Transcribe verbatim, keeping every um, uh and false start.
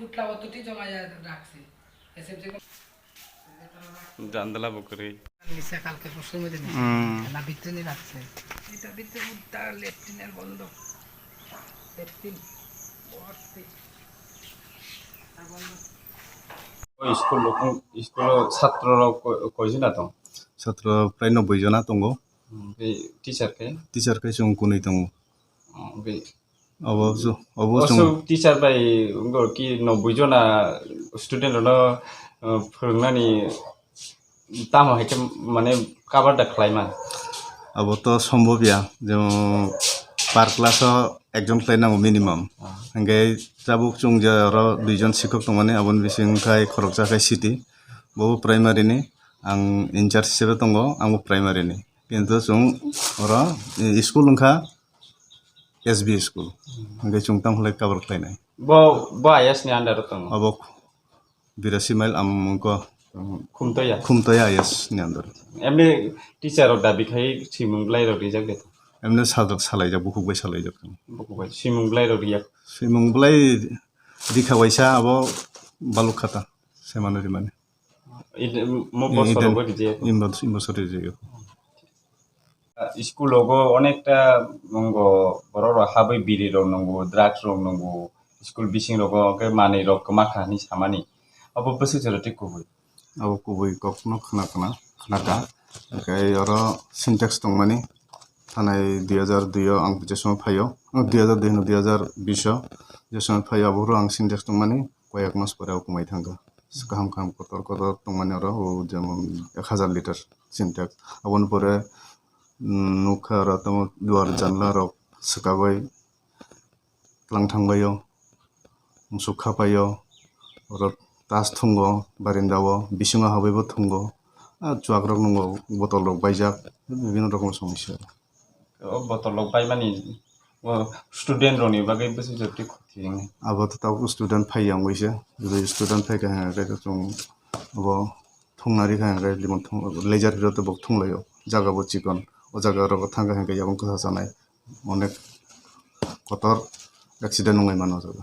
উঠলা অতটি জমা রাখছে। SMC Jandala bo kwrwi. Nisa kalke kusu mede nisa. Hmm. Na bitte ni rakse. Ita bitte udda latrine bondo. Latrine. Borti. Bondo. O school rok, school o satro rok ko-, koi jona tong? Satro prai noboi jona tongo. Hmm. Tei teacher khe? Teacher khe chwng kunui tongo. Hmm, tei Obo su-, obo Osu chwng teacher bai wngkha ki noboi jona student rokno, uh, phwrwngnani tamo hai khe mane cover da khlaima? Abo to sombobya, jemon per class o ekjon khlai nango minimum. Ah. Hingke tabuk chwng je oro duijon sikhok tongmani, aboni bising khai khoroksa khai city, bo primary ni, ang in charge hisebe tongo, ang bo primary ni. Kintu chwng oro, eh, school wngkha, S B school. Hingke chwng tamo khlai cover khlainai. Bo, bo I A S ni under o tongo? Obo Birasi mile amung ko Khumtoya? Khumtoya I A S ni under. Emni teacher rok dabi khai swimung belai rok rijak de? Emni sajak salaijak, bukhuk bai salaijak. Bukhuk bai. Swimung belai rok riyak? Swimung belai rikha waisa abo baluk khata. Semano rimani. Ide-, mo Ide-, bosor rogo rijak? Imbos-, imbosor rijak. School rogo onekta nongo borok rok habwi biri rok nongo, drugs rok nongo, school bising rogo hwnkhe manwi rok kwma kha hinwi samani. Abo bwswk jora tei kubui. Abo kubui kokno khna khna, khna kha. Hwnkhe oro Sintex tongmani, thanai dui hajar dui o ang je somoi phaio, oh, dui hajar dui hwnwi dui hajar bish o je somoi phaio, abo phuru ang Sintex tongmani, koyek mas pore o kwmai thangkha. Kaham kaham kotor kotor tongmani oro, o jemon ek hajar liter Sintex. Aboni pore, mm, nukha oro tamo duar janla rok swkagwi tlang thangbaio, musuk khapaio, oro tas thungo, barindao, bisingo habwibo thungo, ah, chuak rok nungo, botol rok baijak, bibinno rokom somosya. O botol rok baimani, o student rokni bagwi bwswk jotoi khoti wngnai. Abo to tabuk student phaiya wngwi se, jodi student phaikha hwnkhai to chwng abo thungna rikha hwnkhai limon thung-, laser hero to bo thunglaio, jaga bo chikon, o jaga rogo thangkha hwnkhai yabang kwsa chanai. Onek kotor accident wngwi mano o jaga.